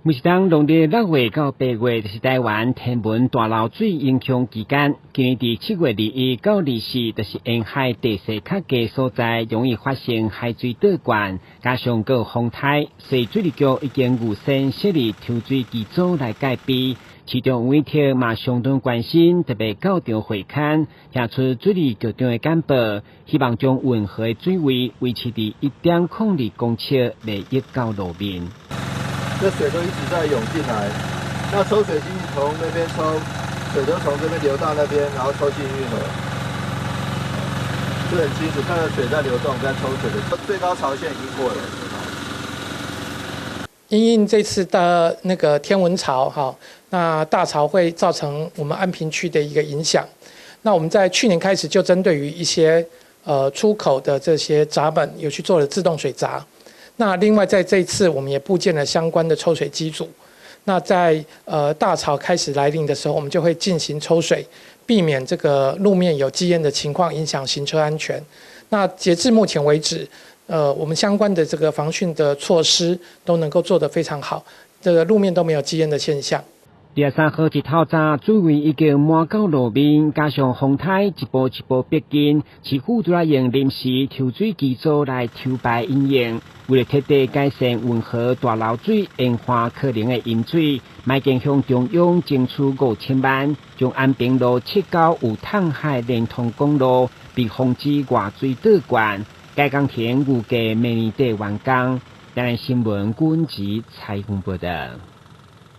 每一冬農曆6月到8月，就是台灣天文大漏水影響期間。今年佇7月21到24，就是沿海地勢較低所在，容易發生海水倒灌，加上閣有風颱，所以水利局已經預先設立抽水機組來戒備。市長委託嘛相當關心，特別到場會勘，聽出水利局長的簡報，希望將運河的水位維持佇1.02公尺，袂溢到路面。這水都一直在湧進來，那抽水機從那邊抽，水都從這邊流到那邊，然後抽進運河，就很清楚看到水在流動，在抽水的最高潮線已經過了。因應這次的那個天文潮，哈，那大潮會造成我們安平區的一個影響。那我們在去年開始就針對於一些出口的這些閘門，有去做了自動水閘。那另外在這一次，我們也佈建了相關的抽水機組。那在大潮開始來臨的時候，我們就會進行抽水，避免這個路面有積淹的情況，影響行車安全。那截至目前為止，我們相關的這個防汛的措施都能夠做得非常好，這個路面都沒有積淹的現象。23號一透早，水位已經滿到路面，加上風颱一波一波逼近，市府都愛用臨時抽水機組來抽排引用。為了徹底改善運河大漏水淹岸可能的淹水，嘛已經向中央爭取5000萬，將安平路七溝有通海連通公路，為防止外水倒灌，該工程預計明年底完工。台灣新聞軍籍採訪報道。